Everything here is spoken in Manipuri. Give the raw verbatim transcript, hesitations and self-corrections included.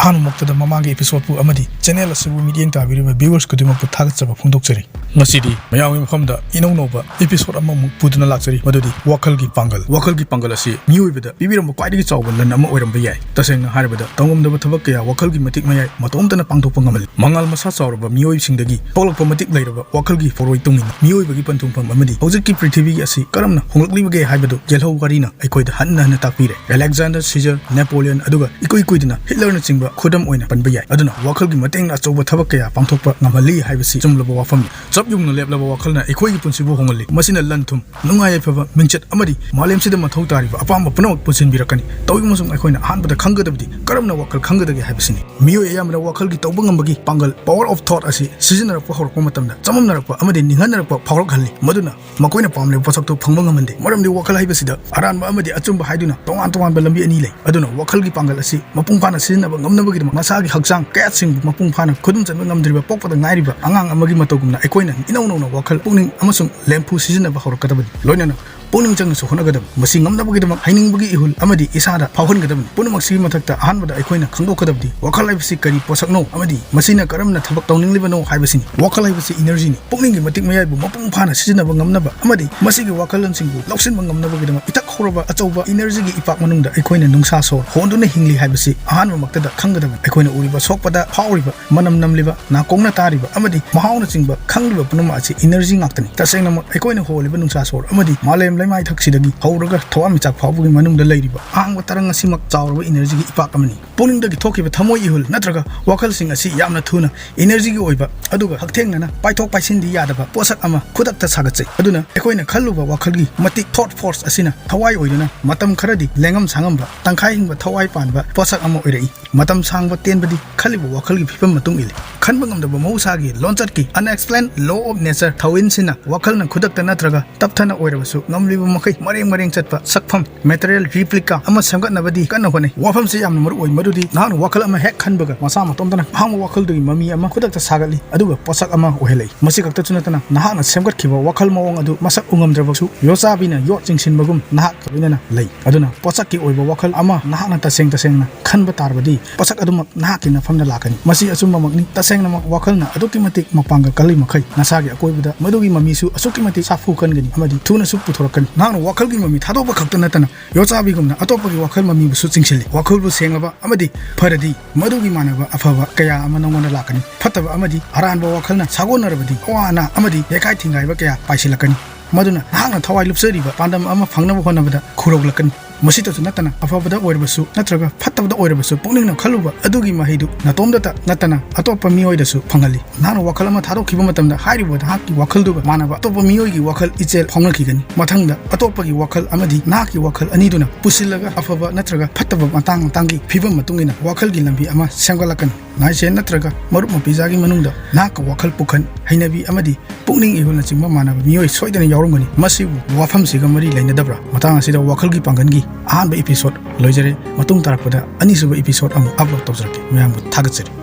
ꯑꯍꯥꯟꯕꯃꯛꯇꯗ ꯃꯃꯥꯡꯒꯤ episode ꯄꯨ ꯑꯃꯗꯤ channel ꯑꯁꯤꯕꯨ ꯃꯤꯠꯌꯦꯡ ꯇꯥꯕꯤꯔꯤꯕ viewers ꯈꯨꯗꯤꯡꯃꯛꯄꯨ ꯊꯥꯒꯠꯆꯕ ꯐꯣꯡꯗꯣꯛꯆꯔꯤ꯫ ꯉꯁꯤꯗꯤ ꯃꯌꯥꯝꯒꯤ ꯃꯐꯝꯗ ꯏꯅꯧ ꯅꯧꯕ episode ꯑꯃꯃꯨꯛ ꯄꯨꯗꯨꯅ ꯂꯥꯛꯆꯔꯤ, ꯃꯗꯨꯗꯤ ꯋꯥꯈꯜꯒꯤ ꯄꯥꯡꯒꯜ꯫ ꯋꯥꯈꯜꯒꯤ ꯄꯥꯡꯒꯜ ꯑꯁꯤ ꯃꯤꯑꯣꯏꯕꯗ ꯄꯤꯕꯤꯔꯝꯕ ꯈ꯭ꯋꯥꯏꯗꯒꯤ ꯆꯥꯎꯕ ꯂꯟ ꯑꯃ ꯑꯣꯏꯔꯝꯕ ꯌꯥꯏ꯫ ꯇꯁꯦꯡꯅ ꯍꯥꯏꯔꯕꯗ, ꯇꯧꯉꯝꯗꯕ ꯊꯕꯛ ꯀꯌꯥ ꯋꯥꯈꯜꯒꯤ ꯃꯇꯤꯛ ꯃꯌꯥꯏ ꯃꯇꯣꯝꯇꯅ ꯄꯥꯡꯊꯣꯛꯄ ꯉꯝꯍꯜꯂꯤ꯫ ꯃꯉꯥꯜ ꯃꯁꯥ ꯆꯥꯎꯔꯕ ꯃꯤꯑꯣꯏꯁꯤꯡꯗꯒꯤ ꯊꯣꯛꯂꯛꯄ ꯃꯇꯤꯛ ꯂꯩꯔꯕ ꯋꯥꯈꯜꯒꯤ ꯄꯣꯔꯣꯏ ꯇꯨꯡꯏꯟ ꯃꯤꯑꯣꯏꯕꯒꯤ ꯄꯟꯊꯨꯡꯐꯝ ꯑꯃꯗꯤ ꯍꯧꯖꯤꯛꯀꯤ ꯄ꯭ꯔꯤꯊꯤꯕꯤ ꯑꯁꯤ ꯀꯔꯝꯅ ꯍꯣꯡꯂꯛꯂꯤꯕꯒꯦ ꯍꯥꯏꯕꯗꯨ ꯌꯦꯜꯍꯧ ꯋꯥꯔꯤꯅ ꯑꯩꯈꯣꯏꯗ ꯍꯟꯅ ꯍꯟꯅ ꯇꯥꯛꯄꯤꯔꯦ꯫ ꯑꯂꯦꯛꯖꯥꯟꯗꯔ ꯁꯤꯖꯔ, ꯅꯦꯄꯣꯂꯤꯌꯟ, ꯑꯗꯨꯒ ꯏꯀꯨꯏ ꯀꯨꯏꯗꯅ ꯍꯤꯠꯂꯔꯅꯆꯤꯡꯕ ꯈꯨꯗꯝ ꯑꯣꯏꯅ ꯄꯟꯕ ꯌꯥꯏ꯫ ꯑꯗꯨꯅ ꯋꯥꯈꯜꯒꯤ ꯃꯇꯦꯡꯅ ꯑꯆꯧꯕ ꯊꯕꯛ ꯀꯌꯥ ꯄꯥꯡꯊꯣꯛꯄ ꯉꯝꯍꯜꯂꯤ ꯍꯥꯏꯕꯁꯤ ꯆꯨꯝꯂꯕ ꯋꯥꯐꯝꯅꯤ꯫ ꯆꯞ ꯌꯨꯡꯅ ꯂꯦꯞꯂꯕ ꯋꯥꯈꯜꯅ ꯑꯩꯈꯣꯏꯒꯤ ꯄꯨꯟꯁꯤꯕꯨ ꯍꯣꯡꯍꯜꯂꯤ꯫ ꯃꯁꯤꯅ ꯂꯟ ꯊꯨꯝ, ꯅꯨꯡꯉꯥꯏ ꯌꯥꯏꯐꯕ, ꯃꯤꯡꯆꯠ ꯑꯃꯗꯤ ꯃꯥꯂꯦꯝꯁꯤꯗ ꯃꯊꯧ ꯇꯥꯔꯤꯕ ꯑꯄꯥꯝꯕ ꯄꯨꯝꯅꯃꯛ ꯄꯨꯟꯁꯤꯟꯕꯤꯔꯛꯀꯅꯤ꯫ ꯇꯧꯏꯒꯨꯝꯕꯁꯨꯡ ꯑꯩꯈꯣꯏꯅ ꯑꯍꯥꯟꯕꯗ ꯈꯪꯒꯗꯕꯗꯤ ꯀꯔꯝꯅ ꯋꯥꯈꯜ ꯈꯪꯒꯗꯒꯦ ꯍꯥꯏꯕꯁꯤꯅꯤ꯫ ꯃꯤꯑꯣꯏ ꯑꯌꯥꯝꯕꯅ ꯋꯥꯈꯜꯒꯤ ꯇꯧꯕ ꯉꯝꯕꯒꯤ ꯄꯥꯡꯒꯜ, power of thought, ꯑꯁꯤ ꯁꯤꯖꯤꯟꯅꯔꯛꯄ ꯍꯧꯔꯛꯄ ꯃꯇꯝꯗ ꯆꯃꯝꯅꯔꯛꯄ ꯑꯃꯗꯤ ꯅꯤꯡꯍꯟꯅꯔꯛꯄ ꯐꯥꯎꯔꯛꯍꯜꯂꯤ꯫ ꯃꯗꯨꯅ ꯃꯈꯣꯏꯅ ꯄꯥꯝꯂꯤꯕ ꯄꯣꯠꯁꯛꯇꯨ ꯐꯪꯕ ꯉꯝꯍꯟꯗꯦ꯫ ꯃꯔꯝꯗꯤ ꯋꯥꯈꯜ ꯍꯥꯏꯕꯁꯤꯗ ꯑꯔꯥꯟꯕ ꯑꯃꯗꯤ ꯑꯆꯨꯝꯕ ꯍꯥꯏꯗꯨꯅ ꯇꯣꯉꯥꯟ ꯇꯣꯉꯥꯟꯕ ꯂꯝꯕꯤ ꯑꯅꯤ ꯂꯩ꯫ ꯑꯗꯨꯅ ꯋꯥꯈꯜꯒꯤ ꯄꯥꯡꯒꯜ ꯑꯁꯤ ꯃꯄꯨꯡ ꯐꯥꯅ ꯁꯤꯖꯤꯟꯅꯕ ꯉꯝꯅꯕꯒꯤꯗꯃꯛ ꯃꯁꯥꯒꯤ ꯍꯛꯆꯥꯡ ꯀꯌꯥꯠꯁꯤꯡꯕꯨ ꯃꯄꯨꯡ ꯐꯥꯅ ꯈꯨꯗꯨꯝ ꯆꯟꯕ ꯉꯝꯗ꯭ꯔꯤꯕ ꯄꯣꯛꯄꯗ ꯉꯥꯏꯔꯤꯕ ꯑꯉꯥꯡ ꯑꯃꯒꯤ ꯃꯇꯧꯒꯨꯝꯅ ꯑꯩꯈꯣꯏꯅ ꯏꯅꯧ ꯅꯧꯅ ꯋꯥꯈꯜ, ꯄꯨꯛꯅꯤꯡ ꯑꯃꯁꯨꯡ ꯂꯦꯝꯐꯨ ꯁꯤꯖꯤꯟꯅꯕ ꯍꯧꯔꯛꯀꯗꯕꯅꯤ꯫ ꯂꯣꯏꯅꯅ ꯄꯨꯛꯅꯤꯡ ꯆꯪꯅꯁꯨ ꯍꯣꯠꯅꯒꯗꯕꯅꯤ꯫ ꯃꯁꯤ ꯉꯝꯅꯕꯒꯤꯗꯃꯛ ꯍꯩꯅꯤꯡꯕꯒꯤ ꯏꯍꯨꯜ ꯑꯃꯗꯤ ꯏꯁꯥꯗ ꯐꯥꯎꯍꯟꯒꯗꯕꯅꯤ꯫ ꯄꯨꯝꯅꯃꯛꯁꯤꯒꯤ ꯃꯊꯛꯇ ꯑꯍꯥꯟꯕꯗ ꯑꯩꯈꯣꯏꯅ ꯈꯪꯗꯣꯛꯀꯗꯕꯗꯤ ꯋꯥꯈꯜ ꯍꯥꯏꯕꯁꯤ ꯀꯔꯤ ꯄꯣꯠꯁꯛꯅꯣ ꯑꯃꯗꯤ ꯃꯁꯤꯅ ꯀꯔꯝꯅ ꯊꯕꯛ ꯇꯧꯅꯤꯡꯂꯤꯕꯅꯣ ꯍꯥꯏꯕꯁꯤꯅꯤ꯫ ꯋꯥꯈꯜ ꯍꯥꯏꯕꯁꯤ energyꯅꯤ꯫ ꯄꯨꯛꯅꯤꯡꯒꯤ ꯃꯇꯤꯛ ꯃꯌꯥꯏꯕꯨ ꯃꯄꯨꯡ ꯐꯥꯅ ꯁꯤꯖꯤꯟꯅꯕ ꯉꯝꯅꯕ ꯑꯃꯗꯤ ꯃꯁꯤꯒꯤ ꯋꯥꯈꯜꯂꯣꯟꯁꯤꯡꯕꯨ ꯂꯧꯁꯤꯟꯕ ꯉꯝꯅꯕꯒꯤꯗꯃꯛ ꯏꯊꯛ ꯍꯧꯔꯕ ꯑꯆꯧꯕ energyꯒꯤ ꯏꯄꯥꯛ ꯃꯅꯨꯡꯗ ꯑꯩꯈꯣꯏꯅ ꯅꯨꯡꯁꯥ ꯁꯣꯔ ꯍꯣꯟꯗꯨꯅ ꯍꯤꯡꯂꯤ ꯍꯥꯏꯕꯁꯤ ꯑꯍꯥꯟꯕꯃꯛꯇꯗ ꯈꯪꯒꯗꯕꯅꯤ꯫ ꯑꯩꯈꯣꯏꯅ ꯎꯔꯤꯕ, ꯁꯣꯛꯄꯗ ꯐꯥꯎꯔꯤꯕ, ꯃꯅꯝ ꯅꯝꯂꯤꯕ, ꯅꯥꯀꯣꯡꯅ ꯇꯥꯔꯤꯕ ꯑꯃꯗꯤ ꯃꯍꯥꯎꯅꯆꯤꯡꯕ ꯈꯪꯂꯤꯕ ꯄꯨꯝꯅꯃꯛ ꯑꯁꯤ energy ꯉꯥꯛꯇꯅꯤ꯫ ꯇꯁꯦꯡꯅꯃꯛ ꯑꯩꯈꯣꯏꯅ ꯍꯣꯜꯂꯤꯕ ꯅꯨꯡꯁꯥ ꯁꯣꯔ ꯑꯃꯗꯤ ꯃꯥꯂꯦꯝ ꯂꯩꯃꯥꯏꯊꯛꯁꯤꯗꯒꯤ ꯍꯧꯔꯒ ꯊꯋꯥꯟꯃꯤꯆꯥꯛ ꯐꯥꯎꯕꯒꯤ ꯃꯅꯨꯡꯗ ꯂꯩꯔꯤꯕ ꯑꯍꯥꯡꯕ ꯇꯔꯪ ꯑꯁꯤꯃꯛ ꯆꯥꯎꯔꯕ energyꯒꯤ ꯏꯄꯥꯛ ꯑꯃꯅꯤ꯫ ꯄꯨꯛꯅꯤꯡꯗꯒꯤ ꯊꯣꯛꯈꯤꯕ ꯊꯃꯣꯏ ꯏꯍꯨꯜ ꯅꯠꯇ꯭ꯔꯒ ꯋꯥꯈꯜꯁꯤꯡ ꯑꯁꯤ ꯌꯥꯝꯅ ꯊꯨꯅ energyꯒꯤ ꯑꯣꯏꯕ ꯑꯗꯨꯒ ꯍꯛꯊꯦꯡꯅꯅ ꯄꯥꯏꯊꯣꯛ ꯄꯥꯏꯁꯤꯟꯗꯤ ꯌꯥꯗꯕ ꯄꯣꯠꯁꯛ ꯑꯃ ꯈꯨꯗꯛꯇ ꯁꯥꯒꯠꯆꯩ꯫ ꯑꯗꯨꯅ ꯑꯩꯈꯣꯏꯅ ꯈꯜꯂꯨꯕ ꯋꯥꯈꯜꯒꯤ ꯃꯇꯤꯛ, thought force, ꯑꯁꯤꯅ ꯊꯋꯥꯏ ꯑꯣꯏꯗꯨꯅ ꯃꯇꯝ ꯈꯔꯗꯤ ꯂꯦꯡꯉꯝ ꯁꯥꯉꯝꯕ, ꯇꯪꯈꯥꯏ ꯍꯤꯡꯕ ꯊꯋꯥꯏ ꯄꯥꯟꯕ ꯄꯣꯠꯁꯛ ꯑꯃ ꯑꯣꯏꯔꯛꯏ꯫ ꯃꯇꯝ ꯁꯥꯡꯕ ꯇꯦꯟꯕꯗꯤ ꯈꯜꯂꯤꯕ ꯋꯥꯈꯜꯒꯤ ꯐꯤꯕꯝ ꯃꯇꯨꯡ ꯏꯜꯂꯤ꯫ ꯈꯟꯕ ꯉꯝꯗꯕ ꯃꯍꯧꯁꯥꯒꯤ ꯂꯣꯟꯆꯠꯀꯤ unexplained law of nature ꯊꯧꯑꯣꯏꯟꯁꯤꯅ ꯋꯥꯈꯜꯅ ꯈꯨꯗꯛꯇ ꯅꯠꯇ꯭ꯔꯒ ꯇꯞꯊꯅ ꯑꯣꯏꯔꯕꯁꯨ ꯉꯝ ꯂꯩꯕ ꯃꯈꯩ ꯃꯔꯦꯡ ꯃꯔꯦꯡ ꯆꯠꯄ ꯁꯛꯐꯝ, material replica ꯑꯃ ꯁꯦꯝꯒꯠꯅꯕꯗꯤ ꯀꯟꯅ ꯍꯣꯠꯅꯩ꯫ ꯋꯥꯐꯝꯁꯤ ꯌꯥꯝꯅ ꯃꯔꯨ ꯑꯣꯏ, ꯃꯗꯨꯗꯤ ꯅꯍꯥꯛꯅ ꯋꯥꯈꯜ ꯑꯃ ꯍꯦꯛ ꯈꯟꯕꯒ ꯃꯁꯥ ꯃꯇꯣꯝꯇꯅ ꯑꯍꯥꯡꯕ ꯋꯥꯈꯜꯗꯨꯒꯤ ꯃꯃꯤ ꯑꯃ ꯈꯨꯗꯛꯇ ꯁꯥꯒꯠꯂꯤ, ꯑꯗꯨꯒ ꯄꯣꯠꯁꯛ ꯑꯃ ꯑꯣꯏꯍꯜꯂꯛꯏ꯫ ꯃꯁꯤ ꯈꯛꯇꯁꯨ ꯅꯠꯇꯅ, ꯅꯍꯥꯛꯅ ꯁꯦꯝꯒꯠꯈꯤꯕ ꯋꯥꯈꯜ ꯃꯑꯣꯡ ꯑꯗꯨ ꯃꯁꯛ ꯎꯉꯝꯗ꯭ꯔꯕꯁꯨ, ꯌꯣꯠꯆꯥꯕꯤꯅ ꯌꯣꯠ ꯆꯤꯡꯁꯤꯟꯕꯒꯨꯝ ꯅꯍꯥꯛꯀ ꯂꯣꯏꯅꯅ ꯂꯩ꯫ ꯑꯗꯨꯅ ꯄꯣꯠꯁꯛꯀꯤ ꯑꯣꯏꯕ ꯋꯥꯈꯜ ꯑꯃ ꯅꯍꯥꯛꯅ ꯇꯁꯦꯡ ꯇꯁꯦꯡꯅ ꯈꯟꯕ ꯇꯥꯔꯕꯗꯤ, ꯄꯣꯠꯁꯛ ꯑꯗꯨꯃꯛ ꯅꯍꯥꯛꯀꯤ ꯅꯐꯝꯗ ꯂꯥꯛꯀꯅꯤ꯫ ꯃꯁꯤ ꯑꯆꯨꯝꯕꯃꯛꯅꯤ꯫ ꯇꯁꯦꯡꯅꯃꯛ ꯋꯥꯈꯜꯅ ꯑꯗꯨꯛꯀꯤ ꯃꯇꯤꯛ ꯃꯄꯥꯡꯒꯜ ꯀꯜꯂꯤ ꯃꯈꯩ, ꯅꯁꯥꯒꯤ ꯑꯀꯣꯏꯕꯗ ꯃꯗꯨꯒꯤ ꯃꯃꯤꯁꯨ ꯑꯁꯨꯛꯀꯤ ꯃꯇꯤꯛ ꯁꯥꯐꯨ ꯀꯟꯒꯅꯤ ꯑꯃꯗꯤ ꯊꯨꯅꯁꯨ ꯄꯨꯊꯣꯔꯛꯀꯅꯤ꯫ ꯅꯍꯥꯛꯅ ꯋꯥꯈꯜꯒꯤ ꯃꯃꯤ ꯊꯥꯗꯣꯛꯄ ꯈꯛꯇ ꯅꯠꯇꯅ, ꯌꯣꯠꯆꯥꯕꯤꯒꯨꯝꯅ ꯑꯇꯣꯞꯄꯒꯤ ꯋꯥꯈꯜ ꯃꯃꯤꯕꯨꯁꯨ ꯆꯤꯡꯁꯤꯜꯂꯤ꯫ ꯋꯥꯈꯜꯕꯨ ꯁꯦꯡꯂꯕ ꯑꯃꯗꯤ ꯐꯔꯗꯤ, ꯃꯗꯨꯒꯤ ꯃꯥꯟꯅꯕ ꯑꯐꯕ ꯀꯌꯥ ꯑꯃ ꯅꯉꯣꯟꯗ ꯂꯥꯛꯀꯅꯤ꯫ ꯐꯠꯇꯕ ꯑꯃꯗꯤ ꯑꯔꯥꯟꯕ ꯋꯥꯈꯜꯅ ꯁꯥꯒꯣꯟꯅꯔꯕꯗꯤ, ꯑꯋꯥ ꯑꯅꯥ ꯑꯃꯗꯤ ꯌꯩꯈꯥꯏ ꯊꯤꯡꯒꯥꯏꯕ ꯀꯌꯥ ꯄꯥꯏꯁꯤꯜꯂꯛꯀꯅꯤ꯫ ꯃꯗꯨꯅ ꯅꯍꯥꯛꯅ ꯊꯋꯥꯏ ꯂꯨꯞꯆꯔꯤꯕ ꯄꯥꯟꯗꯝ ꯑꯃ ꯐꯪꯅꯕ ꯍꯣꯠꯅꯕꯗ ꯈꯨꯔꯧꯂꯛꯀꯅꯤ꯫ ꯃꯁꯤꯇꯁꯨ ꯅꯠꯇꯅ, ꯑꯐꯕꯗ ꯑꯣꯏꯔꯕꯁꯨ ꯅꯠꯇ꯭ꯔꯒ ꯐꯠꯇꯕꯗ ꯑꯣꯏꯔꯕꯁꯨ, ꯄꯨꯛꯅꯤꯡꯅ ꯈꯜꯂꯨꯕ ꯑꯗꯨꯒꯤ ꯃꯍꯩꯗꯨ ꯅꯇꯣꯝꯇꯇ ꯅꯠꯇꯅ ꯑꯇꯣꯞꯄ ꯃꯤꯑꯣꯏꯗꯁꯨ ꯐꯪꯍꯜꯂꯤ꯫ ꯅꯍꯥꯛꯅ ꯋꯥꯈꯜ ꯑꯃ ꯊꯥꯗꯣꯛꯈꯤꯕ ꯃꯇꯝꯗ, ꯍꯥꯏꯔꯤꯕ ꯅꯍꯥꯛꯀꯤ ꯋꯥꯈꯜꯗꯨꯒ ꯃꯥꯟꯅꯕ ꯑꯇꯣꯞꯄ ꯃꯤꯑꯣꯏꯒꯤ ꯋꯥꯈꯜ ꯏꯆꯦꯜ ꯐꯥꯎꯅꯈꯤꯒꯅꯤ꯫ ꯃꯊꯪꯗ, ꯑꯇꯣꯞꯄꯒꯤ ꯋꯥꯈꯜ ꯑꯃꯗꯤ ꯅꯍꯥꯛꯀꯤ ꯋꯥꯈꯜ ꯑꯅꯤꯗꯨꯅ ꯄꯨꯁꯤꯜꯂꯒ, ꯑꯐꯕ ꯅꯠꯇ꯭ꯔꯒ ꯐꯠꯇꯕ ꯃꯇꯥꯡ ꯃꯇꯥꯡꯒꯤ ꯐꯤꯕꯝ ꯃꯇꯨꯡ ꯏꯟꯅ ꯋꯥꯈꯜꯒꯤ ꯂꯝꯕꯤ ꯑꯃ ꯁꯦꯝꯒꯠꯂꯛꯀꯅꯤ꯫ ꯅꯥꯏꯁꯦꯟ ꯅꯠꯇ꯭ꯔꯒ ꯃꯔꯨꯞ ꯃꯄꯤꯖꯥꯒꯤ ꯃꯅꯨꯡꯗ ꯅꯍꯥꯛꯀ ꯋꯥꯈꯜ ꯄꯨꯈꯟ, ꯍꯩꯅꯕꯤ ꯑꯃꯗꯤ ꯄꯨꯛꯅꯤꯡ ꯏꯍꯨꯜꯅꯆꯤꯡꯕ ꯃꯥꯟꯅꯕ ꯃꯤꯑꯣꯏ ꯁꯣꯏꯗꯅ ꯌꯥꯎꯔꯝꯒꯅꯤ꯫ ꯃꯁꯤꯕꯨ ꯋꯥꯐꯝꯁꯤꯒ ꯃꯔꯤ ꯂꯩꯅꯗꯕ꯭ꯔꯥ? ꯃꯇꯥꯡ ꯑꯁꯤꯗ ꯋꯥꯈꯜꯒꯤ ꯄꯥꯡꯒꯜꯒꯤ ꯑꯍꯥꯟꯕ episode ꯂꯣꯏꯖꯔꯦ꯫ ꯃꯇꯨꯡ ꯇꯥꯔꯛꯄꯗ ꯑꯅꯤꯁꯨꯕ episode ꯑꯃꯨꯛ upload ꯇꯧꯖꯔꯛꯀꯦ꯫ ꯃꯌꯥꯝꯕꯨ ꯊꯥꯒꯠꯆꯔꯤ꯫